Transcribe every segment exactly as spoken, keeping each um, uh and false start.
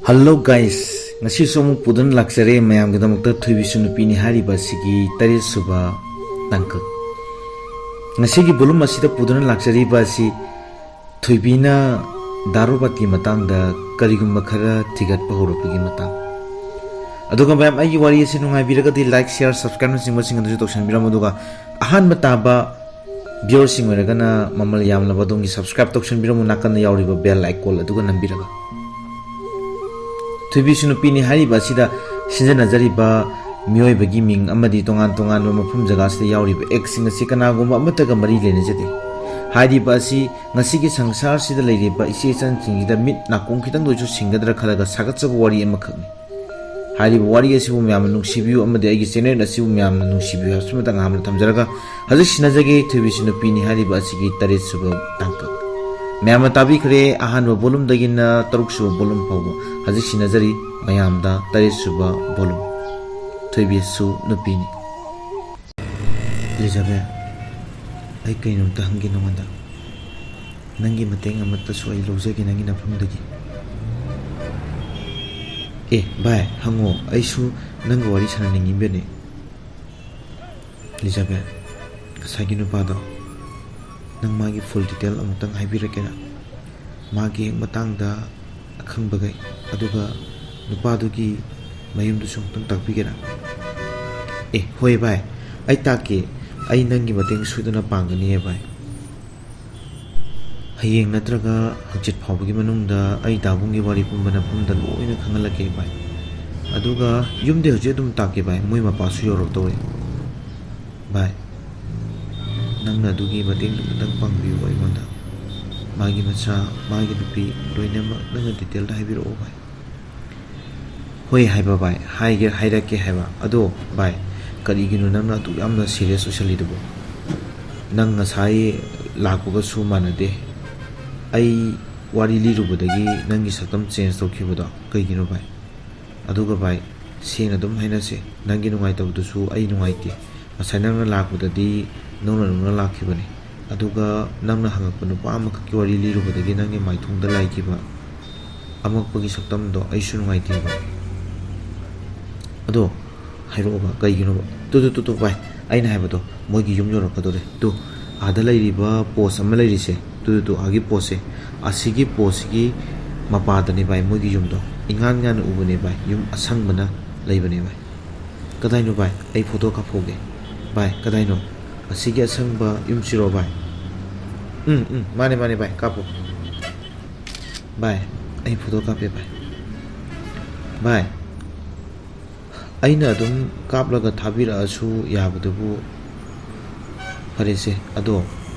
Hello guys, ꯉꯁꯤꯁꯨ ꯑꯃꯨꯛ ꯄꯨꯗꯨꯅ ꯂꯥꯛꯆꯔꯦ ꯃꯌꯥꯝꯒꯤꯗꯃꯛꯇ ꯊꯣꯏꯕꯤꯁꯨ ꯅꯨꯄꯤꯅꯤ ꯍꯥꯏꯔꯤꯕ ꯑꯁꯤꯒꯤ ꯇꯔꯦꯠ ꯁꯨꯕ ꯇꯥꯡꯀꯛ꯫ ꯉꯁꯤꯒꯤ volume ꯑꯁꯤꯗ ꯄꯨꯗꯨꯅ ꯂꯥꯛꯆꯔꯤꯕ ꯑꯁꯤ ꯊꯣꯏꯕꯤꯅ ꯗꯥ ꯔꯣꯕꯥꯔꯠꯀꯤ ꯃꯇꯥꯡꯗ ꯀꯔꯤꯒꯨꯝꯕ ꯈꯔ ꯊꯤꯒꯠꯄ ꯍꯧꯔꯛꯄꯒꯤ ꯃꯇꯥꯡ꯫ ꯑꯗꯨꯒ ꯃꯌꯥꯝ ꯑꯩꯒꯤ ꯋꯥꯔꯤ ꯑꯁꯤ ꯅꯨꯡꯉꯥꯏꯕꯤꯔꯒꯗꯤ like, share, subscribe ꯅꯆꯤꯡꯕꯁꯤꯡ ꯑꯗꯨꯁꯨ ꯇꯧꯁꯟꯕꯤꯔꯝꯃꯨ꯫ ꯑꯗꯨꯒ ꯑꯍꯥꯟꯕ ꯇꯥꯕ viewerꯁꯤꯡ ꯑꯣꯏꯔꯒꯅ ꯃꯃꯜ ꯌꯥꯝꯂꯕ ꯑꯗꯣꯝꯒꯤ subscribe ꯇꯧꯁꯟꯕꯤꯔꯝꯃꯨ, ꯅꯥꯀꯟꯗ ꯌꯥꯎꯔꯤꯕ bell icon ꯑꯗꯨꯒ ꯅꯝꯕꯤꯔꯒ꯫ ꯊꯣꯏꯕꯤꯁꯨ ꯅꯨꯄꯤꯅꯤ ꯍꯥꯏꯔꯤꯕ ꯑꯁꯤꯗ ꯁꯤꯖꯤꯟꯅꯖꯔꯤꯕ ꯃꯤꯑꯣꯏꯕꯒꯤ ꯃꯤꯡ ꯑꯃꯗꯤ ꯇꯣꯉꯥꯟ ꯇꯣꯉꯥꯟꯕ ꯃꯐꯝ ꯖꯒꯥꯁꯤꯗ ꯌꯥꯎꯔꯤꯕ actꯁꯤꯡ ꯑꯁꯤ ꯀꯅꯥꯒꯨꯝꯕ ꯑꯃꯠꯇꯒ ꯃꯔꯤ ꯂꯩꯅꯖꯗꯦ꯫ ꯍꯥꯏꯔꯤꯕ ꯑꯁꯤ ꯉꯁꯤꯒꯤ ꯁꯪꯁꯥꯔꯁꯤꯗ ꯂꯩꯔꯤꯕ ꯏꯆꯦ ꯏꯆꯟꯁꯤꯡꯁꯤꯗ ꯃꯤꯠ ꯅꯥꯀꯣꯡ ꯈꯤꯇꯪꯗ ꯑꯣꯏꯁꯨ ꯁꯤꯡꯒꯗ꯭ꯔꯥ ꯈꯜꯂꯒ ꯁꯥꯒꯠꯆꯕ ꯋꯥꯔꯤ ꯑꯃꯈꯛꯅꯤ꯫ ꯍꯥꯏꯔꯤꯕ ꯋꯥꯔꯤ ꯑꯁꯤꯕꯨ ꯃꯌꯥꯝꯅ ꯅꯨꯡꯁꯤꯕꯤꯌꯨ ꯑꯃꯗꯤ ꯑꯩꯒꯤ channel ꯑꯁꯤꯕꯨ ꯃꯌꯥꯝꯅ ꯅꯨꯡꯁꯤꯕꯤꯌꯨ ꯍꯥꯏꯕꯁꯤꯃꯇꯪ ꯑꯍꯥꯟꯕꯗ ꯊꯝꯖꯔꯒ, ꯍꯧꯖꯤꯛ ꯁꯤꯟꯅꯖꯒꯦ ꯊꯣꯏꯕꯤꯁꯨ ꯅꯨꯄꯤꯅꯤ ꯍꯥꯏꯔꯤꯕ ꯑꯁꯤꯒꯤ ꯇꯔꯦꯠ ꯁꯨꯕ ꯇꯥꯡꯀꯛ꯫ ꯃꯌꯥꯝꯅ ꯇꯥꯕꯤꯈ꯭ꯔꯦ ꯑꯍꯥꯟꯕ volumeꯗꯒꯤꯅ ꯇꯔꯨꯛ ꯁꯨꯕ volume ꯐꯥꯎꯕ꯫ ꯍꯧꯖꯤꯛ ꯁꯤꯟꯅꯖꯔꯤ ꯃꯌꯥꯝꯗ ꯇꯔꯦꯠ ꯁꯨꯕ volume, ꯊꯣꯏꯕꯤꯁꯨ ꯅꯨꯄꯤꯅꯤ꯫ ꯂꯤꯖꯥꯕꯦꯜ, ꯑꯩ ꯀꯩꯅꯣꯝꯇ ꯍꯪꯒꯦ ꯅꯉꯣꯟꯗ꯫ ꯅꯪꯒꯤ ꯃꯇꯦꯡ ꯑꯃꯠꯇꯁꯨ ꯑꯩ ꯂꯧꯖꯒꯦ ꯅꯪꯒꯤ ꯅꯐꯝꯗꯒꯤ꯫ ꯑꯦ ꯚꯥꯏ, ꯍꯪꯉꯣ, ꯑꯩꯁꯨ ꯅꯪꯒ ꯋꯥꯔꯤ ꯁꯥꯟꯅꯅꯤꯡꯉꯤꯕꯅꯦ꯫ ꯂꯤꯖꯥꯕꯦꯜ, ꯉꯁꯥꯏꯒꯤ ꯅꯨꯄꯥꯗꯣ, ꯅꯪ ꯃꯥꯒꯤ full detail ꯑꯃꯨꯛꯇꯪ ꯍꯥꯏꯕꯤꯔꯛꯀꯦꯔꯥ? ꯃꯥꯒꯤ ꯍꯦꯛ ꯃꯇꯥꯡꯗ ꯑꯈꯪꯕꯈꯩ, ꯑꯗꯨꯒ ꯅꯨꯄꯥꯗꯨꯒꯤ ꯃꯌꯨꯝꯗꯨꯁꯨ ꯑꯃꯨꯛꯇꯪ ꯇꯥꯛꯄꯤꯒꯦꯔꯥ? ꯑꯦ, ꯍꯣꯏ ꯚꯥꯏ, ꯑꯩ ꯇꯥꯛꯀꯦ꯫ ꯑꯩ ꯅꯪꯒꯤ ꯃꯇꯦꯡ ꯁꯣꯏꯗꯅ ꯄꯥꯡꯒꯅꯤꯌꯦ ꯚꯥꯏ꯫ ꯍꯌꯦꯡ ꯅꯠꯇ꯭ꯔꯒ ꯍꯪꯆꯤꯠ ꯐꯥꯎꯕꯒꯤ ꯃꯅꯨꯡꯗ ꯑꯩ ꯗꯥꯕꯨꯡꯒꯤ ꯋꯥꯔꯤ ꯄꯨꯝꯕ ꯅꯐꯝꯗ ꯂꯣꯏꯅ ꯈꯪꯍꯜꯂꯛꯀꯦ ꯚꯥꯏ꯫ ꯑꯗꯨꯒ ꯌꯨꯝꯗꯤ ꯍꯧꯖꯤꯛ ꯑꯗꯨꯝ ꯇꯥꯛꯀꯦ ꯚꯥꯏ, ꯃꯣꯏ ꯃꯄꯥꯁꯨ ꯌꯧꯔꯛꯇꯧꯔꯦ꯫ ꯚꯥꯏ, ꯅꯪꯅ ꯑꯗꯨꯒꯤ ꯃꯇꯦꯡꯗꯨ ꯈꯤꯇꯪ ꯄꯥꯡꯕꯤꯌꯨ ꯑꯩꯉꯣꯟꯗ꯫ ꯃꯥꯒꯤ ꯃꯆꯥ, ꯃꯥꯒꯤ ꯅꯨꯄꯤ, ꯂꯣꯏꯅꯃꯛ ꯅꯪꯅ detailꯗ ꯍꯥꯏꯕꯤꯔꯛꯑꯣ ꯚꯥꯏ꯫ ꯍꯣꯏ ꯍꯥꯏꯕ ꯚꯥꯏ, ꯍꯥꯏꯒꯦ, ꯍꯥꯏꯔꯛꯀꯦ ꯍꯥꯏꯕ꯫ ꯑꯗꯣ ꯚꯥꯏ, ꯀꯔꯤꯒꯤꯅꯣ ꯅꯪꯅ ꯑꯗꯨꯛ ꯌꯥꯝꯅ serious ꯑꯣꯏꯁꯜꯂꯤꯗꯨꯕꯣ? ꯅꯪ ꯉꯁꯥꯏ ꯂꯥꯛꯄꯒꯁꯨ ꯃꯥꯟꯅꯗꯦ꯫ ꯑꯩ ꯋꯥꯔꯤ ꯂꯤꯔꯨꯕꯗꯒꯤ ꯅꯪꯒꯤ ꯁꯛꯇꯝ change ꯇꯧꯈꯤꯕꯗꯣ ꯀꯩꯒꯤꯅꯣ ꯚꯥꯏ? ꯑꯗꯨꯒ ꯚꯥꯏ, ꯁꯦꯡꯅ ꯑꯗꯨꯝ ꯍꯥꯏꯅꯁꯦ, ꯅꯪꯒꯤ ꯅꯨꯡꯉꯥꯏꯇꯕꯗꯨꯁꯨ ꯑꯩ ꯅꯨꯡꯉꯥꯏꯇꯦ꯫ ꯉꯁꯥꯏ ꯅꯪꯅ ꯂꯥꯛꯄꯗꯗꯤ ꯅꯣꯛꯅ ꯅꯣꯛꯅ ꯂꯥꯛꯈꯤꯕꯅꯤ, ꯑꯗꯨꯒ ꯅꯪꯅ ꯍꯪꯉꯛꯄ ꯅꯨꯄꯥ ꯑꯃꯈꯛꯀꯤ ꯋꯥꯔꯤ ꯂꯤꯔꯨꯕꯗꯒꯤ ꯅꯪꯒꯤ ꯃꯥꯏꯊꯣꯡꯗ ꯂꯥꯏꯈꯤꯕ ꯑꯃꯛꯄꯒꯤ ꯁꯛꯇꯝꯗꯣ ꯑꯩꯁꯨ ꯅꯨꯡꯉꯥꯏꯇꯦꯕ꯫ ꯑꯗꯣ ꯍꯥꯏꯔꯛꯑꯣꯕ, ꯀꯩꯒꯤꯅꯣꯕ? ꯇꯨ, ꯇꯨ, ꯇꯨ, ꯇꯨ, ꯚꯥꯏ, ꯑꯩꯅ ꯍꯥꯏꯕꯗꯣ, ꯃꯣꯏꯒꯤ ꯌꯨꯝ ꯌꯧꯔꯛꯀꯗꯧꯔꯦ꯫ ꯇꯨ, ꯑꯥꯗ ꯂꯩꯔꯤꯕ ꯄꯣꯁ ꯑꯃ ꯂꯩꯔꯤꯁꯦ, ꯇꯨ, ꯇꯨ, ꯇꯨ, ꯑꯥꯒꯤ ꯄꯣꯁꯁꯦ, ꯑꯁꯤꯒꯤ ꯄꯣꯁꯁꯤꯒꯤ ꯃꯄꯥꯗꯅꯦ, ꯚꯥꯏ, ꯃꯣꯏꯒꯤ ꯌꯨꯝꯗꯣ꯫ ꯏꯉꯥꯟ ꯉꯥꯟꯅ ꯎꯕꯅꯦ, ꯚꯥꯏ, ꯌꯨꯝ ꯑꯁꯪꯕꯅ ꯂꯩꯕꯅꯦ, ꯚꯥꯏ꯫ ꯀꯗꯥꯏꯅꯣ, ꯚꯥꯏ? ꯑꯩ ꯐꯣꯇꯣ ꯀꯥꯞꯍꯧꯒꯦ꯫ ꯚꯥꯏ, ꯀꯗꯥꯏꯅꯣ? ꯑꯁꯤꯒꯤ ꯑꯁꯪꯕ ꯌꯨꯝꯁꯤꯔꯣ, ꯚꯥꯏ? ꯎꯝ, ꯎꯝ, ꯃꯥꯅꯦ, ꯃꯥꯅꯦ, ꯚꯥꯏ, ꯀꯥꯞꯄꯣ꯫ ꯚꯥꯏ, ꯑꯩ ꯐꯣꯇꯣ ꯀꯥꯞꯄꯦ, ꯚꯥꯏ꯫ ꯚꯥꯏ, ꯑꯩꯅ ꯑꯗꯨꯝ ꯀꯥꯞꯂꯒ ꯊꯥꯕꯤꯔꯛꯑꯁꯨ ꯌꯥꯕꯗꯨꯕꯨ꯫ ꯐꯔꯦꯁꯦ, ꯑꯗꯣ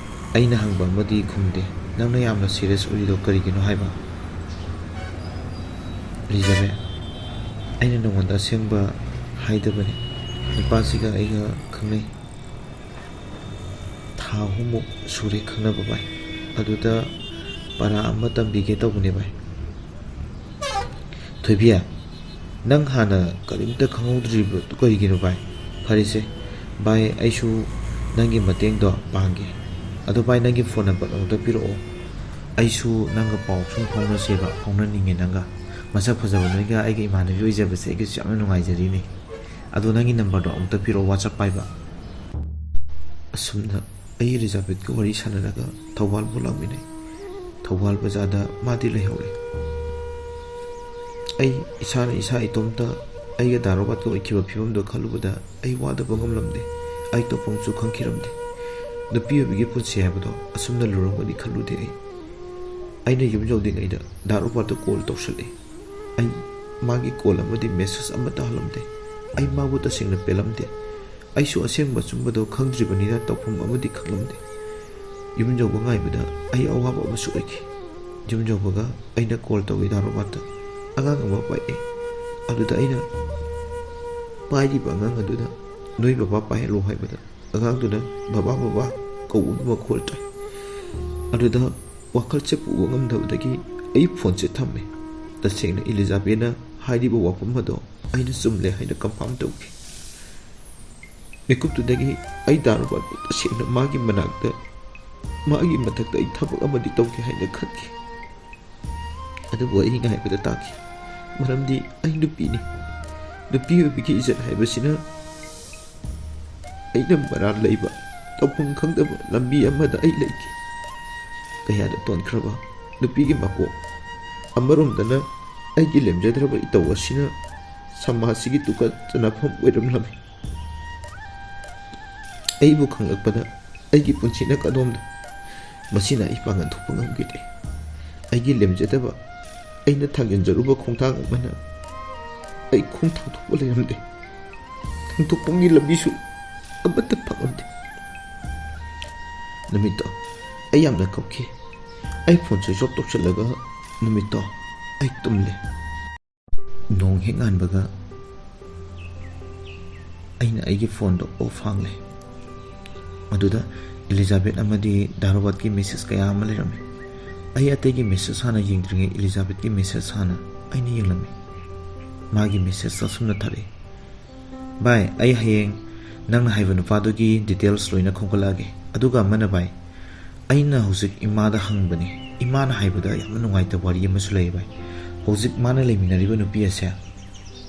ꯑꯩꯅ ꯍꯪꯕ ꯑꯃꯗꯤ ꯈꯨꯝꯗꯦ꯫ ꯅꯪꯅ ꯌꯥꯝꯅ ꯁꯤꯔꯤꯌꯁ ꯑꯣꯏꯔꯤꯗꯣ ꯀꯔꯤꯒꯤꯅꯣ ꯍꯥꯏꯕ? ꯂꯤꯖꯔꯦ, ꯑꯩꯅ ꯅꯉꯣꯟꯗ ꯑꯁꯦꯡꯕ ꯍꯥꯏꯗꯕꯅꯤ꯫ ꯅꯨꯄꯥꯁꯤꯒ ꯑꯩꯒ ꯈꯪꯅꯩ꯫ ꯊꯥ ꯑꯍꯨꯝꯃꯨꯛ ꯁꯨꯔꯦ ꯈꯪꯅꯕ, ꯚꯥꯏ꯫ ꯑꯗꯨꯗ ꯄꯔꯥ ꯑꯃ ꯇꯝꯕꯤꯒꯦ ꯇꯧꯕꯅꯦ, ꯚꯥꯏ꯫ ꯊꯣꯏꯕꯤ, ꯅꯪ ꯍꯥꯟꯅ ꯀꯔꯤꯝꯇ ꯈꯪꯍꯧꯗ꯭ꯔꯤꯕꯗꯨ ꯀꯔꯤꯒꯤꯅꯣ, ꯚꯥꯏ? ꯐꯔꯦꯁꯦ, ꯚꯥꯏ, ꯑꯩꯁꯨ ꯅꯪꯒꯤ ꯃꯇꯦꯡꯗꯣ ꯄꯥꯡꯒꯦ꯫ ꯑꯗꯣ, ꯚꯥꯏ, ꯅꯪꯒꯤ ꯐꯣꯟ ꯅꯝꯕꯔ ꯑꯃꯨꯛꯇ ꯄꯤꯔꯛꯑꯣ꯫ ꯑꯩꯁꯨ ꯅꯪꯒ ꯄꯥꯎ ꯁꯨꯝ ꯐꯥꯎꯅꯁꯦꯕ, ꯐꯥꯎꯅꯅꯤꯡꯉꯦ ꯅꯪꯒ꯫ ꯃꯁꯛ ꯐꯖꯕ ꯅꯣꯏꯒ ꯑꯩꯒ ꯏꯃꯥꯟꯅꯕꯤ ꯑꯣꯏꯖꯕꯁꯦ ꯑꯩꯒꯤꯁꯨ ꯌꯥꯝꯅ ꯅꯨꯡꯉꯥꯏꯖꯔꯤꯅꯦ꯫ ꯑꯗꯣ ꯅꯪꯒꯤ ꯅꯝꯕꯔꯗꯣ ꯑꯃꯨꯛꯇ ꯄꯤꯔꯛꯑꯣ, WhatsApp ꯄꯥꯏꯕ꯫ ꯑꯁꯨꯝꯅ ꯑꯩ ꯏꯂꯤꯖꯥꯕꯦꯠꯀ ꯋꯥꯔꯤ ꯁꯥꯟꯅꯔꯒ ꯊꯧꯕꯥꯜꯕꯨ ꯂꯥꯛꯃꯤꯟꯅꯩ꯫ ꯊꯧꯕꯥꯜ ꯕꯖꯥꯔꯗ ꯃꯥꯗꯤ ꯂꯩꯍꯧꯔꯦ꯫ ꯑꯩ ꯏꯁꯥꯅ ꯏꯁꯥ ꯏꯇꯣꯝꯇ ꯑꯩꯒ ꯗꯥ ꯔꯣꯕꯥꯔꯠꯀ ꯑꯣꯏꯈꯤꯕ ꯐꯤꯕꯝꯗꯣ ꯈꯜꯂꯨꯕꯗ ꯑꯩ ꯋꯥꯗꯕ ꯉꯝꯂꯝꯗꯦ꯫ ꯑꯩ ꯇꯧꯐꯝꯁꯨ ꯈꯪꯈꯤꯔꯝꯗꯦ꯫ ꯅꯨꯄꯤ ꯑꯣꯏꯕꯒꯤ ꯄꯨꯟꯁꯤ ꯍꯥꯏꯕꯗꯣ ꯑꯁꯨꯝꯅ ꯂꯨꯔꯝꯒꯅꯤ ꯈꯜꯂꯨꯗꯦ ꯑꯩ꯫ ꯑꯩꯅ ꯌꯨꯝ ꯌꯧꯗ꯭ꯔꯤꯉꯩꯗ ꯗꯥ ꯔꯣꯕꯥꯔꯠꯇ ꯀꯣꯜ ꯇꯧꯁꯜꯂꯛꯏ꯫ ꯑꯩ ꯃꯥꯒꯤ ꯀꯣꯜ ꯑꯃꯗꯤ ꯃꯦꯁꯦꯖ ꯑꯃꯠꯇ ꯍꯜꯂꯝꯗꯦ꯫ ꯑꯩ ꯃꯥꯕꯨ ꯇꯁꯦꯡꯅ ꯄꯦꯜꯂꯝꯗꯦ꯫ ꯑꯩꯁꯨ ꯑꯁꯦꯡꯕ ꯑꯆꯨꯝꯕꯗꯣ ꯈꯪꯗ꯭ꯔꯤꯕꯅꯤꯅ ꯇꯧꯐꯝ ꯑꯃꯗꯤ ꯈꯪꯂꯝꯗꯦ꯫ ꯌꯨꯝ ꯌꯧꯕ ꯉꯥꯏꯕꯗ ꯑꯩ ꯑꯋꯥꯕ ꯑꯃꯁꯨ ꯑꯣꯏꯈꯤ꯫ ꯌꯨꯝ ꯌꯧꯕꯒ ꯑꯩꯅ ꯀꯣꯜ ꯇꯧꯏ ꯗꯥ ꯔꯣꯕꯥꯔꯠꯇ꯫ ꯑꯉꯥꯡ ꯑꯃ ꯄꯥꯏꯔꯛꯑꯦ꯫ ꯑꯗꯨꯗ ꯑꯩꯅ ꯄꯥꯏꯔꯤꯕ ꯑꯉꯥꯡ ꯑꯗꯨꯗ "ꯅꯣꯏ ꯕꯕꯥ ꯄꯥꯏꯍꯜꯂꯣ" ꯍꯥꯏꯕꯗ ꯑꯉꯥꯡꯗꯨꯅ "ꯕꯕꯥ, ꯕꯕꯥ" ꯀꯧꯕꯒꯤ ꯃꯈꯣꯜ ꯇꯥꯏ꯫ ꯑꯗꯨꯗ ꯋꯥꯈꯜꯁꯦ ꯄꯨꯕ ꯉꯝꯗꯕꯗꯒꯤ ꯑꯩ ꯐꯣꯟꯁꯦ ꯊꯝꯃꯦ꯫ ꯇꯁꯦꯡꯅ ꯏꯂꯤꯖꯥꯕꯦꯠꯅ ꯍꯥꯏꯔꯤꯕ ꯋꯥꯐꯝ ꯑꯗꯣ ꯑꯩꯅ ꯆꯨꯝꯂꯦ ꯍꯥꯏꯅ ꯀꯟꯐꯥꯔꯝ ꯇꯧꯈꯤ꯫ ꯃꯤꯀꯨꯞꯇꯨꯗꯒꯤ ꯑꯩ ꯗꯥ ꯔꯣꯕꯥꯔꯠꯄꯨ ꯇꯁꯦꯡꯅ ꯃꯥꯒꯤ ꯃꯅꯥꯛꯇ, ꯃꯥꯒꯤ ꯃꯊꯛꯇ ꯑꯩ ꯊꯕꯛ ꯑꯃꯗꯤ ꯇꯧꯒꯦ ꯍꯥꯏꯅ ꯈꯟꯈꯤ꯫ ꯑꯗꯨꯕꯨ ꯑꯩ ꯉꯥꯏꯕꯗ ꯇꯥꯈꯤ꯫ ꯃꯔꯝꯗꯤ ꯑꯩ ꯅꯨꯄꯤꯅꯤ꯫ ꯅꯨꯄꯤ ꯑꯣꯏꯕꯒꯤ ꯏꯖꯠ ꯍꯥꯏꯕꯁꯤꯅ ꯑꯩꯅ ꯃꯔꯥꯜ ꯂꯩꯕ, ꯇꯧꯐꯝ ꯈꯪꯗꯕ ꯂꯝꯕꯤ ꯑꯃꯗ ꯑꯩ ꯂꯩꯈꯤ꯫ ꯀꯌꯥꯗ ꯇꯣꯟꯈ꯭ꯔꯕ ꯅꯨꯄꯤꯒꯤ ꯃꯄꯣꯛ꯫ ꯑꯃꯔꯣꯝꯗꯅ ꯑꯩꯒꯤ ꯂꯦꯝꯖꯗ꯭ꯔꯕ ꯏꯇꯧ ꯑꯁꯤꯅ ꯁꯃꯥꯖꯁꯤꯒꯤ ꯇꯨꯀꯠ ꯆꯅꯐꯝ ꯑꯣꯏꯔꯝꯂꯝꯃꯤ꯫ ꯑꯩꯕꯨ ꯈꯪꯂꯛꯄꯗ ꯑꯩꯒꯤ ꯄꯨꯟꯁꯤꯅ ꯀꯗꯣꯝꯗ? ꯃꯁꯤꯅ ꯑꯩ ꯄꯥꯡꯒꯜ ꯊꯣꯛꯄ ꯉꯝꯈꯤꯗꯦ꯫ ꯑꯩꯒꯤ ꯂꯦꯝꯖꯗꯕ, ꯑꯩꯅ ꯊꯥꯡꯖꯤꯟꯖꯔꯨꯕ ꯈꯣꯡꯊꯥꯡ ꯑꯃꯅ ꯑꯩ ꯈꯣꯡ ꯊꯥꯡꯗꯣꯛꯄ ꯂꯩꯔꯝꯗꯦ꯫ ꯊꯥꯡꯗꯣꯛꯐꯝꯒꯤ ꯂꯝꯕꯤꯁꯨ ꯑꯃꯠꯇ ꯐꯪꯂꯝꯗꯦ꯫ ꯅꯨꯃꯤꯠꯇꯣ ꯑꯩ ꯌꯥꯝꯅ ꯀꯞꯈꯤ꯫ ꯑꯩ ꯐꯣꯟ switch off ꯇꯧꯁꯤꯜꯂꯒ ꯅꯨꯃꯤꯠꯇꯣ ꯑꯩ ꯇꯨꯝꯂꯦ꯫ ꯅꯣꯡ ꯍꯦꯛ ꯉꯥꯟꯕꯒ ꯑꯩꯅ ꯑꯩꯒꯤ ꯐꯣꯟꯗꯣ off ꯍꯥꯡꯂꯦ꯫ ꯃꯗꯨꯗ ꯏꯂꯤꯖꯥꯕꯦꯠ ꯑꯃꯗꯤ ꯗꯥ ꯔꯣꯕꯥꯔꯠꯀꯤ message ꯀꯌꯥ ꯑꯃ ꯂꯩꯔꯝꯃꯤ꯫ ꯑꯩ ꯑꯇꯩꯒꯤ message ꯍꯥꯟꯅ ꯌꯦꯡꯗ꯭ꯔꯤꯉꯩ ꯏꯂꯤꯖꯥꯕꯦꯠꯀꯤ message ꯍꯥꯟꯅ ꯑꯩꯅ ꯌꯦꯡꯂꯝꯃꯤ꯫ ꯃꯥꯒꯤ message ꯑꯁꯨꯝꯅ ꯊꯥꯔꯛꯏ: "ꯚꯥꯏ, ꯑꯩ ꯍꯌꯦꯡ ꯅꯪꯅ ꯍꯥꯏꯕ ꯅꯨꯄꯥꯗꯨꯒꯤ details ꯂꯣꯏꯅ ꯈꯣꯝꯒꯠꯂꯛꯑꯒꯦ꯫ ꯑꯗꯨꯒ ꯑꯃꯅ ꯚꯥꯏ, ꯑꯩꯅ ꯍꯧꯖꯤꯛ ꯏꯃꯥꯗ ꯍꯪꯕꯅꯤ꯫ ꯏꯃꯥꯅ ꯍꯥꯏꯕꯗ ꯌꯥꯝꯅ ꯅꯨꯡꯉꯥꯏꯇꯕ ꯋꯥꯔꯤ ꯑꯃꯁꯨ ꯂꯩ ꯚꯥꯏ꯫ ꯍꯧꯖꯤꯛ ꯃꯥꯅ ꯂꯩꯃꯤꯟꯅꯔꯤꯕ ꯅꯨꯄꯤ ꯑꯁꯦ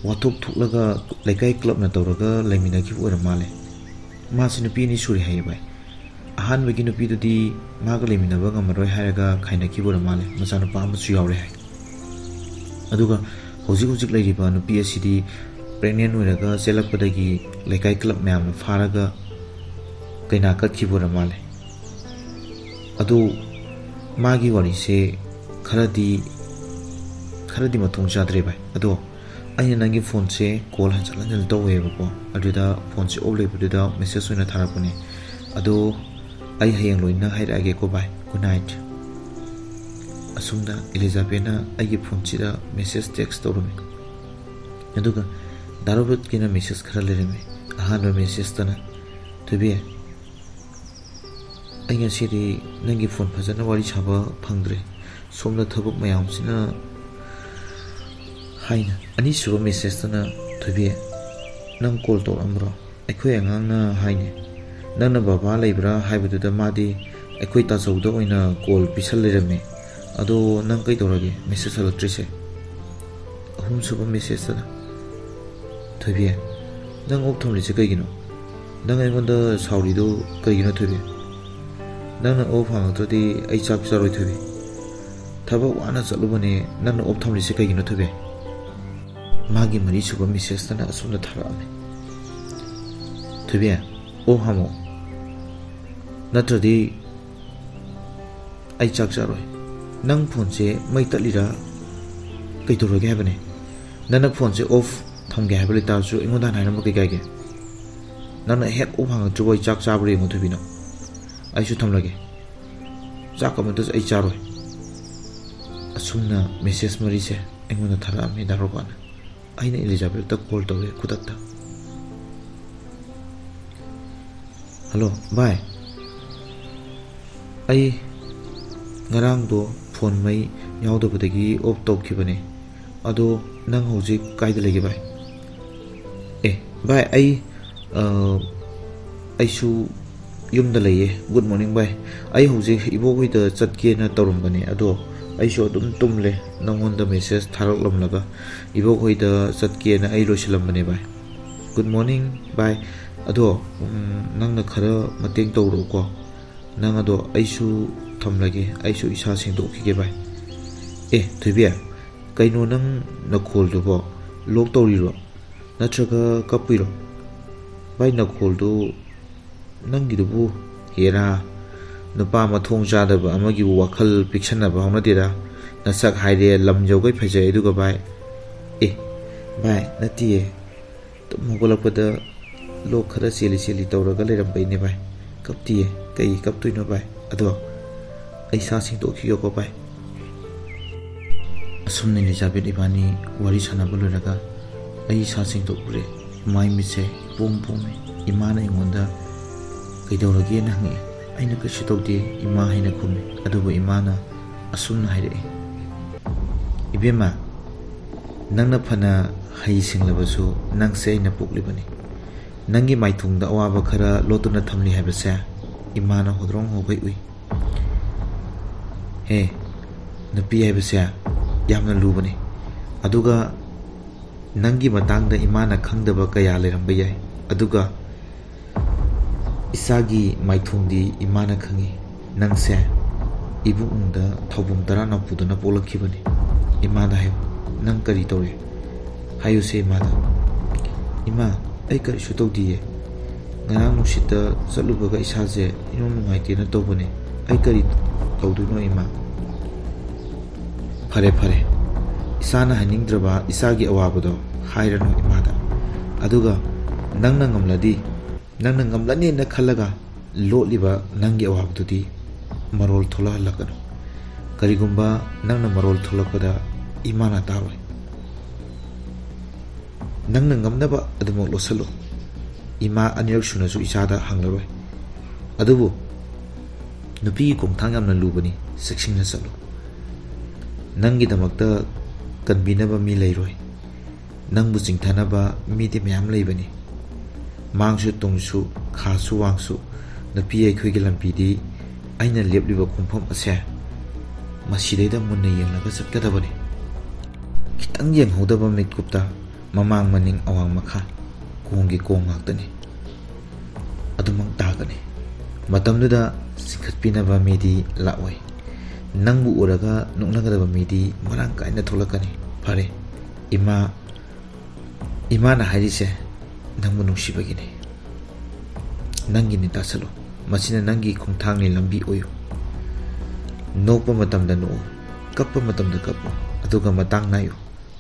ꯋꯥꯊꯣꯛ ꯊꯣꯛꯂꯒ ꯂꯩꯀꯥꯏ clubꯅ ꯇꯧꯔꯒ ꯂꯩꯃꯤꯟꯅꯈꯤꯕ ꯑꯣꯏꯔ ꯃꯥꯜꯂꯦ꯫ ꯃꯥꯁꯤ ꯅꯨꯄꯤ ꯑꯅꯤ ꯁꯨꯔꯦ ꯍꯥꯏꯌꯦ ꯚꯥꯏ꯫ ꯑꯍꯥꯟꯕꯒꯤ ꯅꯨꯄꯤꯗꯨꯗꯤ ꯃꯥꯒ ꯂꯩꯃꯤꯟꯅꯕ ꯉꯝꯃꯔꯣꯏ ꯍꯥꯏꯔꯒ ꯈꯥꯏꯅꯈꯤꯕ ꯑꯣꯏꯔ ꯃꯥꯜꯂꯦ, ꯃꯆꯥꯅꯨꯄꯥ ꯑꯃꯁꯨ ꯌꯥꯎꯔꯦ ꯍꯥꯏ꯫ ꯑꯗꯨꯒ ꯍꯧꯖꯤꯛ ꯍꯧꯖꯤꯛ ꯂꯩꯔꯤꯕ ꯅꯨꯄꯤ ꯑꯁꯤꯗꯤ pregnant ꯑꯣꯏꯔꯒ ꯆꯦꯜꯂꯛꯄꯗꯒꯤ ꯂꯩꯀꯥꯏ club ꯃꯌꯥꯝꯅ ꯐꯥꯔꯒ ꯀꯩꯅꯥ ꯀꯠꯈꯤꯕ ꯑꯣꯏꯔ ꯃꯥꯜꯂꯦ꯫ ꯑꯗꯨ ꯃꯥꯒꯤ ꯋꯥꯔꯤꯁꯦ ꯈꯔꯗꯤ ꯈꯔꯗꯤ ꯃꯊꯣꯡ ꯆꯥꯗ꯭ꯔꯦ ꯚꯥꯏ꯫ ꯑꯗꯣ ꯑꯩꯅ ꯅꯪꯒꯤ ꯐꯣꯟꯁꯦ call ꯍꯟꯖꯤꯟ ꯍꯟꯖꯤꯟ ꯇꯧꯋꯦꯕꯀꯣ, ꯑꯗꯨꯗ ꯐꯣꯟꯁꯦ off ꯂꯩꯕꯗꯨꯗ message ꯑꯣꯏꯅ ꯊꯥꯔꯛꯄꯅꯦ꯫ ꯑꯗꯣ ꯑꯩ ꯍꯌꯦꯡ ꯂꯣꯏꯅ ꯍꯥꯏꯔꯛꯑꯒꯦꯀꯣ ꯚꯥꯏ, good night." ꯑꯁꯨꯝꯅ ꯏꯂꯤꯖꯥꯕꯦꯠꯅ ꯑꯩꯒꯤ ꯐꯣꯟꯁꯤꯗ message text ꯇꯧꯔꯝꯃꯤ꯫ ꯑꯗꯨꯒ ꯗꯥ ꯔꯣꯕꯔꯠꯀꯤꯅ message ꯈꯔ ꯂꯩꯔꯝꯃꯤ꯫ ꯑꯍꯥꯟꯕ messageꯇꯅ: "ꯊꯣꯏꯕꯤ, ꯑꯩ ꯉꯁꯤꯗꯤ ꯅꯪꯒꯤ ꯐꯣꯟ ꯐꯖꯅ ꯋꯥꯔꯤ ꯁꯥꯕ ꯐꯪꯗ꯭ꯔꯦ, ꯁꯣꯝꯗ ꯊꯕꯛ ꯃꯌꯥꯝꯁꯤꯅ" ꯍꯥꯏꯅ꯫ ꯑꯅꯤꯁꯨꯕ messageꯇꯅ: "ꯊꯣꯏꯕꯤ, ꯅꯪ call ꯇꯧꯔꯛꯑꯝꯕ꯭ꯔꯣ? ꯑꯩꯈꯣꯏ ꯑꯉꯥꯡꯅ ꯍꯥꯏꯅꯦ, ꯅꯪꯅ ꯕꯕꯥ ꯂꯩꯕ꯭ꯔꯥ ꯍꯥꯏꯕꯗꯨꯗ ꯃꯥꯗꯤ ꯑꯩꯈꯣꯏ ꯇꯥꯆꯧꯗ ꯑꯣꯏꯅ call ꯄꯤꯁꯜ ꯂꯩꯔꯝꯃꯦ꯫ ꯑꯗꯣ ꯅꯪ ꯀꯩꯗꯧꯔꯒꯦ? ꯃꯦꯁꯦꯖ ꯍꯜꯂꯛꯇ꯭ꯔꯤꯁꯦ꯫ ꯑꯍꯨꯝꯁꯨꯕ ꯃꯦꯁꯦꯖꯇꯅ, "ꯊꯣꯏꯕꯤ, ꯅꯪ ꯑꯣꯐ ꯊꯝꯂꯤꯁꯦ ꯀꯩꯒꯤꯅꯣ? ꯅꯪ ꯑꯩꯉꯣꯟꯗ ꯁꯥꯎꯔꯤꯗꯣ ꯀꯩꯒꯤꯅꯣ, ꯊꯣꯏꯕꯤ? ꯅꯪꯅ ꯑꯣꯐ ꯍꯥꯡꯉꯛꯇ꯭ꯔꯗꯤ ꯑꯩ ꯆꯥꯛ ꯆꯥꯔꯣꯏ, ꯊꯣꯏꯕꯤ꯫ ꯊꯕꯛ ꯋꯥꯅ ꯆꯠꯂꯨꯕꯅꯦ, ꯅꯪꯅ ꯑꯣꯐ ꯊꯝꯂꯤꯁꯦ ꯀꯩꯒꯤꯅꯣ, ꯊꯣꯏꯕꯤ?" ꯃꯥꯒꯤ ꯃꯔꯤꯁꯨꯕ ꯃꯦꯁꯦꯖꯇꯅ ꯑꯁꯨꯝꯅ ꯊꯥꯔꯛꯑꯝꯃꯤ, "ꯊꯣꯏꯕꯤ, ꯑꯣꯐ ꯍꯥꯡꯉꯣ, ꯅꯠꯇ꯭ꯔꯗꯤ ꯑꯩ ꯆꯥꯛ ꯆꯥꯔꯣꯏ꯫ ꯅꯪ ꯐꯣꯟꯁꯦ ꯃꯩ ꯇꯠꯂꯤꯔꯥ ꯀꯩꯗꯧꯔꯒꯦ ꯍꯥꯏꯕꯅꯦ? ꯅꯪꯅ ꯐꯣꯟꯁꯦ ꯑꯣꯐ ꯊꯝꯒꯦ ꯍꯥꯏꯕ ꯂꯩꯇꯥꯔꯁꯨ ꯑꯩꯉꯣꯟꯗ ꯍꯥꯟꯅ ꯍꯥꯏꯔꯝꯕ ꯀꯩ ꯀꯥꯏꯒꯦ? ꯅꯪꯅ ꯍꯦꯛ ꯑꯣꯐ ꯍꯥꯡꯉꯛꯇ꯭ꯔꯤꯕ ꯑꯩ ꯆꯥꯛ ꯆꯥꯕ꯭ꯔꯥ ꯌꯦꯡꯉꯣ, ꯊꯣꯏꯕꯤꯅꯣ꯫ ꯑꯩꯁꯨ ꯊꯝꯂꯒꯦ꯫ ꯆꯥꯛ ꯑꯃꯠꯇꯁꯨ ꯑꯩ ꯆꯥꯔꯣꯏ"꯫ ꯑꯁꯨꯝꯅ ꯃꯦꯁꯦꯖ ꯃꯔꯤꯁꯦ ꯑꯩꯉꯣꯟꯗ ꯊꯥꯔꯛꯑꯝꯃꯤ ꯗꯥ ꯔꯣꯕꯥꯅ꯫ ꯑꯩꯅ ꯏꯂꯤꯖꯥꯕꯦꯠꯇ ꯀꯣꯜ ꯇꯧꯔꯦ ꯈꯨꯗꯛꯇ꯫ "ꯍꯜꯂꯣ ꯚꯥꯏ, ꯑꯩ ꯉꯔꯥꯡꯗꯣ ꯐꯣꯟ ꯃꯩ ꯌꯥꯎꯗꯕꯗꯒꯤ ꯑꯣꯐ ꯇꯧꯈꯤꯕꯅꯦ꯫ ꯑꯗꯣ ꯅꯪ ꯍꯧꯖꯤꯛ ꯀꯥꯏꯗ ꯂꯩꯒꯦ ꯚꯥꯏ?" "ꯑꯦ ꯚꯥꯏ, ꯑꯩ, ꯑ, ꯑꯩꯁꯨ ꯌꯨꯝꯗ ꯂꯩꯌꯦ꯫ ꯒꯨꯗ ꯃꯣꯔꯅꯤꯡ ꯚꯥꯏ꯫ ꯑꯩ ꯍꯧꯖꯤꯛ ꯏꯕꯣꯛꯍꯣꯏꯗ ꯆꯠꯀꯦꯅ ꯇꯧꯔꯝꯕꯅꯦ, ꯑꯗꯣ ꯑꯩꯁꯨ ꯑꯗꯨꯝ ꯇꯨꯝꯂꯦ, ꯅꯪꯉꯣꯟꯗ ꯃꯦꯁꯦꯖ ꯊꯥꯔꯛꯂꯝꯂꯒ ꯏꯕꯣꯛꯍꯣꯏꯗ ꯆꯠꯀꯦꯅ ꯑꯩ ꯂꯣꯏꯁꯤꯜꯂꯝꯕꯅꯦ ꯚꯥꯏ꯫ ꯒꯨꯗ ꯃꯣꯔꯅꯤꯡ ꯚꯥꯏ꯫ ꯑꯗꯣ, ꯎꯝ, ꯅꯪꯅ ꯈꯔ ꯃꯇꯦꯡ ꯇꯧꯔꯛꯎꯀꯣ꯫ ꯅꯪ ꯑꯗꯣ ꯑꯩꯁꯨ ꯊꯝꯂꯒꯦ, ꯑꯩꯁꯨ ꯏꯁꯥ ꯁꯦꯡꯗꯣꯛꯈꯤꯒꯦ ꯚꯥꯏ꯫" "ꯑꯦ ꯊꯣꯏꯕꯤ, ꯀꯩꯅꯣ ꯅꯪ ꯅꯈꯣꯜꯗꯨꯕꯣ? ꯂꯣꯛ ꯇꯧꯔꯤꯔꯣ? ꯅꯠꯇ꯭ꯔꯒ ꯀꯞꯄꯤꯔꯣ? ꯚꯥꯏ, ꯅꯈꯣꯜꯗꯨ ꯅꯪꯒꯤꯗꯨꯕꯨ, ꯍꯦꯔꯥ, ꯅꯨꯄꯥ ꯃꯊꯣꯡ ꯆꯥꯗꯕ ꯑꯃꯒꯤꯕꯨ ꯋꯥꯈꯜ ꯄꯤꯛꯁꯟꯅꯕ ꯍꯧꯅꯗꯦꯗ꯫ ꯅꯁꯛ ꯍꯥꯏꯔꯦ ꯂꯝ ꯌꯧꯒꯩ ꯐꯖꯩ, ꯑꯗꯨꯒ ꯚꯥꯏ, ꯑꯦ, ꯚꯥꯏ, ꯅꯠꯇꯤꯌꯦ, ꯇꯨꯝ ꯍꯧꯒꯠꯂꯛꯄꯗ ꯂꯣꯛ ꯈꯔ ꯆꯦꯜꯂꯤ ꯆꯦꯜꯂꯤ ꯇꯧꯔꯒ ꯂꯩꯔꯝꯕꯩꯅꯦ ꯚꯥꯏ꯫ ꯀꯞꯇꯤꯌꯦ, ꯀꯩꯒꯤ ꯀꯞꯇꯣꯏꯅꯣ ꯚꯥꯏ? ꯑꯗꯣ ꯑꯩ ꯁꯥ ꯁꯦꯡꯗꯣꯛꯈꯤꯒꯦꯀꯣ ꯚꯥꯏ꯫" ꯑꯁꯨꯝꯅ ꯏꯂꯤꯖꯥꯕꯦꯠ ꯏꯕꯥꯅꯤ ꯋꯥꯔꯤ ꯁꯥꯟꯅꯕ ꯂꯣꯏꯔꯒ ꯑꯩ ꯏꯁꯥ ꯁꯦꯡꯗꯣꯛꯎꯔꯦ꯫ ꯃꯥꯏ ꯃꯤꯠꯁꯦ ꯏꯄꯣꯝ ꯄꯣꯝꯃꯦ꯫ ꯏꯃꯥꯅ ꯑꯩꯉꯣꯟꯗ "ꯀꯩꯗꯧꯔꯒꯦꯅ?" ꯍꯪꯉꯛꯑꯦ꯫ ꯑꯩꯅ "ꯀꯩꯁꯨ ꯇꯧꯗꯦ, ꯏꯃꯥ" ꯍꯥꯏꯅ ꯈꯨꯝꯃꯦ꯫ ꯑꯗꯨꯕꯨ ꯏꯃꯥꯅ ꯑꯁꯨꯝꯅ ꯍꯥꯏꯔꯛꯑꯦ, "ꯏꯕꯦꯝꯃ, ꯅꯪꯅ ꯐꯅ ꯍꯩ ꯁꯤꯡꯂꯕꯁꯨ ꯅꯪꯁꯦ ꯑꯩꯅ ꯄꯣꯛꯂꯤꯕꯅꯤ꯫ ꯅꯪꯒꯤ ꯃꯥꯏꯊꯣꯡꯗ ꯑꯋꯥꯕ ꯈꯔ ꯂꯣꯠꯇꯨꯅ ꯊꯝꯂꯤ ꯍꯥꯏꯕꯁꯦ ꯏꯃꯥꯅ ꯍꯣꯗ꯭ꯔꯣꯡ ꯍꯣꯒꯩ ꯎꯏ꯫ ꯍꯦ, ꯅꯨꯄꯤ ꯍꯥꯏꯕꯁꯦ ꯌꯥꯝꯅ ꯂꯨꯕꯅꯤ꯫ ꯑꯗꯨꯒ ꯅꯪꯒꯤ ꯃꯇꯥꯡꯗ ꯏꯃꯥꯅ ꯈꯪꯗꯕ ꯀꯌꯥ ꯂꯩꯔꯝꯕ ꯌꯥꯏ꯫ ꯑꯗꯨꯒ ꯏꯆꯥꯒꯤ ꯃꯥꯏꯊꯣꯡꯗꯤ ꯏꯃꯥꯅ ꯈꯪꯉꯤ꯫ ꯅꯪꯁꯦ ꯏꯕꯨꯡꯗ ꯊꯧꯕꯨꯝ ꯇꯔꯥꯅ ꯄꯨꯗꯨꯅ ꯄꯣꯛꯂꯛꯈꯤꯕꯅꯤ꯫ ꯏꯃꯥꯗ ꯍꯥꯏꯌꯨ, "ꯅꯪ ꯀꯔꯤ ꯇꯧꯔꯦ?" ꯍꯥꯏꯌꯨꯁꯦ ꯏꯃꯥꯗ꯫ "ꯏꯃꯥ, ꯑꯩ ꯀꯔꯤꯁꯨ ꯇꯧꯗꯤꯌꯦ꯫ ꯉꯔꯥꯡ ꯅꯨꯡꯁꯤꯠꯇ ꯆꯠꯂꯨꯕꯒ ꯏꯁꯥꯁꯦ ꯏꯅꯨꯡ ꯅꯨꯡꯉꯥꯏꯇꯦꯅ ꯇꯧꯕꯅꯦ꯫ ꯑꯩ ꯀꯔꯤ ꯇꯧꯗꯣꯏꯅꯣ ꯏꯃꯥ?" "ꯐꯔꯦ, ꯐꯔꯦ꯫ ꯏꯁꯥꯅ ꯍꯥꯏꯅꯤꯡꯗ꯭ꯔꯕ ꯏꯆꯥꯒꯤ ꯑꯋꯥꯕꯗꯣ ꯍꯥꯏꯔꯅꯨ ꯏꯃꯥꯗ꯫ ꯑꯗꯨꯒ ꯅꯪꯅ ꯉꯝꯂꯗꯤ, ꯅꯪꯅ ꯉꯝꯂꯅꯦꯅ ꯈꯜꯂꯒ ꯂꯣꯠꯂꯤꯕ ꯅꯪꯒꯤ ꯑꯋꯥꯕꯗꯨꯗꯤ ꯃꯔꯣꯜ ꯊꯣꯛꯂꯛꯍꯜꯂꯛꯀꯅꯨ꯫ ꯀꯔꯤꯒꯨꯝꯕ ꯅꯪꯅ ꯃꯔꯣꯜ ꯊꯣꯛꯂꯛꯄꯗ ꯏꯃꯥꯅ ꯇꯥꯔꯣꯏ꯫ ꯅꯪꯅ ꯉꯝꯅꯕ ꯑꯗꯨꯃꯛ ꯂꯣꯠꯁꯜꯂꯨ꯫ ꯏꯃꯥ ꯑꯅꯤꯔꯛ ꯁꯨꯅꯁꯨ ꯏꯆꯥꯗ ꯍꯪꯂꯔꯣꯏ꯫ ꯑꯗꯨꯕꯨ ꯅꯨꯄꯤꯒꯤ ꯈꯣꯡꯊꯥꯡ ꯌꯥꯝꯅ ꯂꯨꯕꯅꯤ, ꯆꯦꯛꯁꯤꯟꯅ ꯆꯠꯂꯨ꯫ ꯅꯪꯒꯤꯗꯃꯛꯇ ꯀꯟꯕꯤꯅꯕ ꯃꯤ ꯂꯩꯔꯣꯏ꯫ ꯅꯪꯕꯨ ꯆꯤꯡꯊꯅꯕ ꯃꯤꯗꯤ ꯃꯌꯥꯝ ꯂꯩꯕꯅꯤ꯫ ꯃꯥꯡꯁꯨ ꯇꯨꯡꯁꯨ, ꯈꯥꯁꯨ ꯋꯥꯡꯁꯨ, ꯅꯨꯄꯤ ꯑꯩꯈꯣꯏꯒꯤ ꯂꯝꯕꯤꯗꯤ ꯑꯩꯅ ꯂꯦꯞꯂꯤꯕ ꯈꯣꯡꯐꯝ ꯑꯁꯦ ꯃꯁꯤꯗꯩꯗ ꯃꯨꯟꯅ ꯌꯦꯡꯂꯒ ꯆꯠꯀꯗꯕꯅꯤ꯫ ꯈꯤꯇꯪ ꯌꯦꯡꯍꯧꯗꯕ ꯃꯤꯠꯀꯨꯞꯇ ꯃꯃꯥꯡ ꯃꯅꯤꯡ ꯑꯋꯥꯡ ꯃꯈꯥ ꯀꯣꯡꯒꯤ ꯀꯣꯡ ꯉꯥꯛꯇꯅꯤ꯫ ꯑꯗꯨꯃꯛ ꯇꯥꯒꯅꯤ꯫ ꯃꯇꯝꯗꯨꯗ ꯆꯤꯡꯈꯠꯄꯤꯅꯕ ꯃꯤꯗꯤ ꯂꯥꯛꯑꯣꯏ꯫ ꯅꯪꯕꯨ ꯎꯔꯒ ꯅꯣꯛꯅꯒꯗꯕ ꯃꯤꯗꯤ ꯃꯔꯥꯡ ꯀꯥꯏꯅ ꯊꯣꯛꯂꯛꯀꯅꯤ꯫ ꯐꯔꯦ, ꯏꯃꯥ, ꯏꯃꯥꯅ ꯍꯥꯏꯔꯤꯁꯦ ꯅꯪꯕꯨ ꯅꯨꯡꯁꯤꯕꯒꯤꯅꯤ꯫ ꯅꯪꯒꯤꯅꯤ, ꯇꯥꯁꯜꯂꯨ꯫ ꯃꯁꯤꯅ ꯅꯪꯒꯤ ꯈꯣꯡꯊꯥꯡꯂꯤ ꯂꯝꯕꯤ ꯑꯣꯏꯌꯨ꯫ ꯅꯣꯛꯄ ꯃꯇꯝꯗ ꯅꯣꯛꯎ, ꯀꯞꯄ ꯃꯇꯝꯗ ꯀꯞꯄꯨ, ꯑꯗꯨꯒ ꯃꯇꯥꯡ ꯅꯥꯏꯌꯨ꯫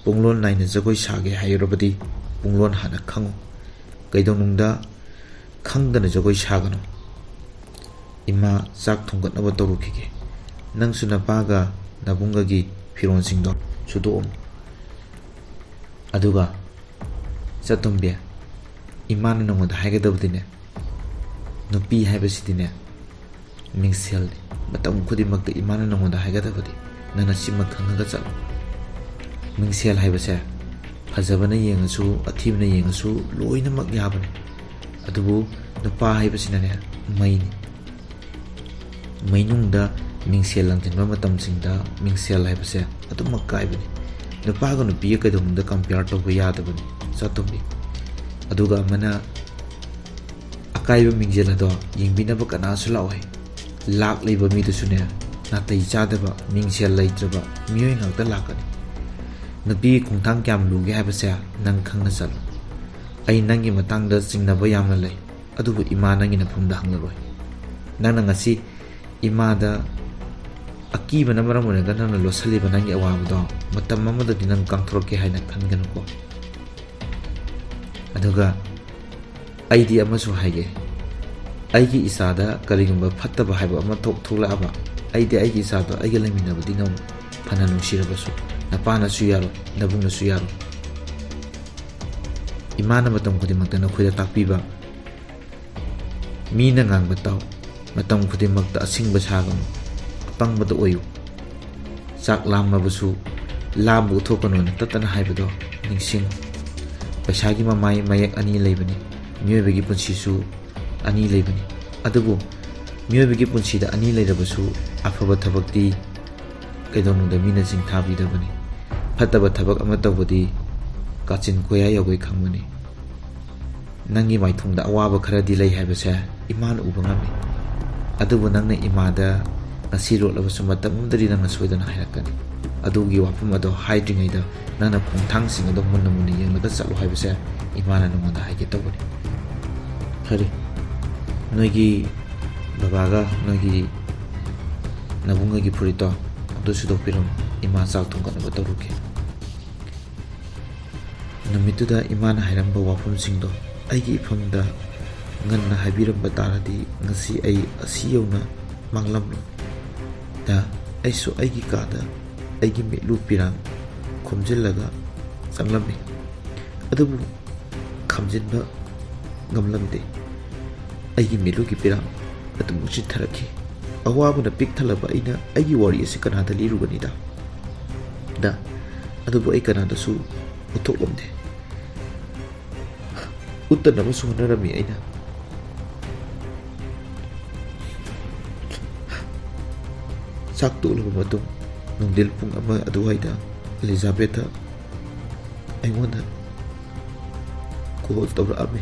ꯄꯨꯡꯂꯣꯟ ꯅꯥꯏꯅ ꯖꯒꯣꯏ ꯁꯥꯒꯦ ꯍꯥꯏꯔꯕꯗꯤ ꯄꯨꯡꯂꯣꯟ ꯍꯥꯟꯅ ꯈꯪꯉꯨ꯫ ꯀꯩꯗꯧꯅꯨꯡꯗ ꯈꯪꯗꯅ ꯖꯒꯣꯏ ꯁꯥꯒꯅꯨ꯫ ꯏꯃꯥ ꯆꯥꯛ ꯊꯣꯡꯒꯠꯅꯕ ꯇꯧꯔꯨꯈꯤꯒꯦ꯫ ꯅꯪꯁꯨ ꯅꯄꯥꯒ ꯅꯕꯨꯡꯒꯒꯤ ꯐꯤꯔꯣꯜꯁꯤꯡꯗꯣ ꯁꯨꯗꯣꯛꯑꯝꯃꯨ꯫ ꯑꯗꯨꯒ ꯆꯠꯇꯣꯝꯕꯤ, ꯏꯃꯥꯅ ꯅꯉꯣꯟꯗ ꯍꯥꯏꯒꯗꯕꯗꯤꯅꯦ, ꯅꯨꯄꯤ ꯍꯥꯏꯕꯁꯤꯗꯤꯅꯦ ꯃꯤꯡꯁꯦꯜꯅꯤ꯫ ꯃꯇꯝ ꯈꯨꯗꯤꯡꯃꯛꯇ ꯏꯃꯥꯅ ꯅꯉꯣꯟꯗ ꯍꯥꯏꯒꯗꯕꯗꯤ ꯅꯪꯅ ꯁꯤꯃ ꯈꯪꯉꯒ ꯆꯠꯂꯨ꯫ ꯃꯤꯡꯁꯦꯜ ꯍꯥꯏꯕꯁꯦ ꯐꯖꯕꯅ ꯌꯦꯡꯉꯁꯨ, ꯑꯊꯤꯕꯅ ꯌꯦꯡꯉꯁꯨ ꯂꯣꯏꯅꯃꯛ ꯌꯥꯕꯅꯤ꯫ ꯑꯗꯨꯕꯨ ꯅꯨꯄꯥ ꯍꯥꯏꯕꯁꯤꯅꯅꯦ ꯃꯩꯅꯤ꯫ ꯃꯩꯅꯨꯡꯗ ꯃꯤꯡꯁꯦꯜ ꯂꯪꯁꯤꯟꯕ ꯃꯇꯝꯁꯤꯡꯗ ꯃꯤꯡꯁꯦꯜ ꯍꯥꯏꯕꯁꯦ ꯑꯗꯨꯃꯛ ꯀꯥꯏꯕꯅꯤ꯫ ꯅꯨꯄꯥꯒ ꯅꯨꯄꯤꯒ ꯀꯩꯗꯧꯅꯨꯡꯗ compare ꯇꯧꯕ ꯌꯥꯗꯕꯅꯤ, ꯆꯥꯇꯣꯝꯕꯤ꯫ ꯑꯗꯨꯒ ꯑꯃꯅ ꯑꯀꯥꯏꯕ ꯃꯤꯡꯖꯦꯜ ꯑꯗꯣ ꯌꯦꯡꯕꯤꯅꯕ ꯀꯅꯥꯁꯨ ꯂꯥꯛꯑꯣꯏ꯫ ꯂꯥꯛꯂꯤꯕ ꯃꯤꯗꯨꯁꯨꯅꯦ, ꯅꯥꯇꯩ ꯆꯥꯗꯕ, ꯃꯤꯡꯁꯦꯜ ꯂꯩꯇ꯭ꯔꯕ ꯃꯤꯑꯣꯏ ꯉꯥꯛꯇ ꯂꯥꯛꯀꯅꯤ꯫ ꯅꯨꯄꯤꯒꯤ ꯈꯣꯡꯊꯥꯡ ꯀꯌꯥꯝ ꯂꯨꯒꯦ ꯍꯥꯏꯕꯁꯦ ꯅꯪ ꯈꯪꯅ ꯆꯠꯂꯨ꯫ ꯑꯩ ꯅꯪꯒꯤ ꯃꯇꯥꯡꯗ ꯆꯤꯡꯅꯕ ꯌꯥꯝꯅ ꯂꯩ, ꯑꯗꯨꯕꯨ ꯏꯃꯥ ꯅꯪꯒꯤ ꯅꯐꯝꯗ ꯍꯪꯂꯔꯣꯏ꯫ ꯅꯪꯅ ꯉꯁꯤ ꯏꯃꯥꯗ ꯑꯀꯤꯕꯅ ꯃꯔꯝ ꯑꯣꯏꯔꯒ ꯅꯪꯅ ꯂꯣꯠꯁꯤꯜꯂꯤꯕ ꯅꯪꯒꯤ ꯑꯋꯥꯕꯗꯣ ꯃꯇꯝ ꯑꯃꯗꯗꯤ ꯅꯪ ꯀꯥꯡꯊꯣꯔꯛꯀꯦ ꯍꯥꯏꯅ ꯈꯟꯒꯅꯨꯀꯣ꯫ ꯑꯗꯨꯒ ꯑꯩꯗꯤ ꯑꯃꯁꯨ ꯍꯥꯏꯒꯦ, ꯑꯩꯒꯤ ꯏꯆꯥꯗ ꯀꯔꯤꯒꯨꯝꯕ ꯐꯠꯇꯕ ꯍꯥꯏꯕ ꯑꯃ ꯊꯣꯛ-, ꯊꯣꯛꯂꯛꯑꯕ, ꯑꯩꯗꯤ ꯑꯩꯒꯤ ꯏꯆꯥꯗꯣ ꯑꯩꯒ ꯂꯩꯃꯤꯟꯅꯕꯗꯤ ꯉꯝꯃꯣꯏ꯫ ꯐꯅ ꯅꯨꯡꯁꯤꯔꯕꯁꯨ, ꯅꯄꯥꯅꯁꯨ ꯌꯥꯔꯣꯏ, ꯅꯕꯨꯡꯅꯁꯨ ꯌꯥꯔꯣꯏ꯫ ꯏꯃꯥꯅ ꯃꯇꯝ ꯈꯨꯗꯤꯡꯃꯛꯇ ꯅꯈꯣꯏꯗ ꯇꯥꯛꯄꯤꯕ, ꯃꯤꯅ ꯉꯥꯡꯕ ꯇꯥꯎ, ꯃꯇꯝ ꯈꯨꯗꯤꯡꯃꯛꯇ ꯑꯁꯤꯡꯕ ꯁꯥꯒꯅꯨ, ꯑꯄꯪꯕꯗ ꯑꯣꯏꯌꯨ꯫ ꯆꯥꯛ ꯂꯥꯝꯃꯕꯁꯨ ꯂꯥꯝꯕ ꯎꯠꯊꯣꯛꯀꯅꯨꯅ ꯇꯠꯇꯅ ꯍꯥꯏꯕꯗꯣ ꯅꯤꯡꯁꯤꯡꯉꯨ꯫ ꯄꯩꯁꯥꯒꯤ ꯃꯃꯥꯏ ꯃꯌꯦꯛ ꯑꯅꯤ ꯂꯩꯕꯅꯤ, ꯃꯤꯑꯣꯏꯕꯒꯤ ꯄꯨꯟꯁꯤꯁꯨ ꯑꯅꯤ ꯂꯩꯕꯅꯤ꯫ ꯑꯗꯨꯕꯨ ꯃꯤꯑꯣꯏꯕꯒꯤ ꯄꯨꯟꯁꯤꯗ ꯑꯅꯤ ꯂꯩꯔꯕꯁꯨ ꯑꯐꯕ ꯊꯕꯛꯇꯤ ꯀꯩꯗꯧꯅꯨꯡꯗ ꯃꯤꯅ ꯆꯤꯡꯊꯥꯕꯤꯗꯕꯅꯤ꯫ ꯐꯠꯇꯕ ꯊꯕꯛ ꯑꯃ ꯇꯧꯕꯗꯤ ꯀꯥꯆꯤꯟ ꯀꯣꯌꯥ ꯌꯧꯒꯩ ꯈꯪꯕꯅꯤ꯫ ꯅꯪꯒꯤ ꯃꯥꯏꯊꯣꯡꯗ ꯑꯋꯥꯕ ꯈꯔꯗꯤ ꯂꯩ ꯍꯥꯏꯕꯁꯦ ꯏꯃꯥꯅ ꯎꯕ ꯉꯝꯃꯤ꯫ ꯑꯗꯨꯕꯨ ꯅꯪꯅ ꯏꯃꯥꯗ ꯉꯁꯤ ꯂꯣꯠꯂꯕꯁꯨ ꯃꯇꯝ ꯑꯃꯗꯗꯤ ꯅꯪꯅ ꯁꯣꯏꯗꯅ ꯍꯥꯏꯔꯛꯀꯅꯤ꯫ ꯑꯗꯨꯒꯤ ꯋꯥꯐꯝ ꯑꯗꯣ ꯍꯥꯏꯗ꯭ꯔꯤꯉꯩꯗ ꯅꯪꯅ ꯈꯣꯡꯊꯥꯡꯁꯤꯡ ꯑꯗꯣ ꯃꯨꯟꯅ ꯃꯨꯟꯅ ꯌꯦꯡꯂꯒ ꯆꯠꯂꯨ ꯍꯥꯏꯕꯁꯦ ꯏꯃꯥꯅ ꯅꯉꯣꯟꯗ ꯍꯥꯏꯒꯦ ꯇꯧꯕꯅꯤ꯫ ꯐꯔꯦ, ꯅꯣꯏꯒꯤ ꯕꯕꯥꯒ ꯅꯣꯏꯒꯤ ꯅꯕꯨꯡꯒꯒꯤ ꯐꯨꯔꯤꯠꯇꯣ ꯑꯗꯨ ꯁꯨꯗꯣꯛꯄꯤꯔꯝꯃꯣ, ꯏꯃꯥ ꯆꯥꯛ ꯊꯣꯡꯒꯠꯅꯕ ꯇꯧꯔꯨꯒꯦ꯫ ꯅꯨꯃꯤꯠꯇꯨꯗ ꯏꯃꯥꯅ ꯍꯥꯏꯔꯝꯕ ꯋꯥꯐꯝꯁꯤꯡꯗꯣ ꯑꯩꯒꯤ ꯏꯐꯝꯗ ꯉꯟꯅ ꯍꯥꯏꯕꯤꯔꯝꯕ ꯇꯥꯔꯗꯤ ꯉꯁꯤ ꯑꯩ ꯑꯁꯤ ꯌꯧꯅ ꯃꯥꯡꯂꯝꯂꯣꯏ꯫ ꯗ, ꯑꯩꯁꯨ ꯑꯩꯒꯤ ꯀꯥꯗ ꯑꯩꯒꯤ ꯃꯤꯠꯂꯨ ꯄꯤꯔꯥꯡ ꯈꯣꯝꯖꯤꯜꯂꯒ ꯆꯪꯂꯝꯃꯤ꯫ ꯑꯗꯨꯕꯨ ꯈꯥꯝꯖꯤꯟꯕ ꯉꯝꯂꯝꯗꯦ꯫ ꯑꯩꯒꯤ ꯃꯤꯠꯂꯨꯒꯤ ꯄꯤꯔꯥꯡ ꯑꯗꯨꯃꯛ ꯆꯤꯟꯊꯔꯛꯈꯤ꯫ ꯑꯋꯥꯕꯅ ꯄꯤꯛ ꯊꯜꯂꯕ ꯑꯩꯅ ꯑꯩꯒꯤ ꯋꯥꯔꯤ ꯑꯁꯤ ꯀꯅꯥꯗ ꯂꯤꯔꯨꯒꯅꯤꯗ? ꯗ, ꯑꯗꯨꯕꯨ ꯑꯩ ꯀꯅꯥꯗꯁꯨ ꯎꯠꯊꯣꯛꯂꯝꯗꯦ꯫ ꯎꯠꯇꯅꯕꯁꯨ ꯍꯣꯠꯅꯔꯝꯃꯤ ꯑꯩꯅ꯫ ꯇꯥꯛꯇꯣꯛꯂꯕ ꯃꯇꯨꯡ, ꯅꯨꯡꯊꯤꯜ ꯄꯨꯡ ꯑꯃ ꯑꯗꯨꯋꯥꯏꯗ ꯑꯦꯂꯤꯖꯥꯕꯦꯊ ꯑꯩꯉꯣꯟꯗ ꯀꯣꯜ ꯇꯧꯔꯛꯑꯝꯃꯤ꯫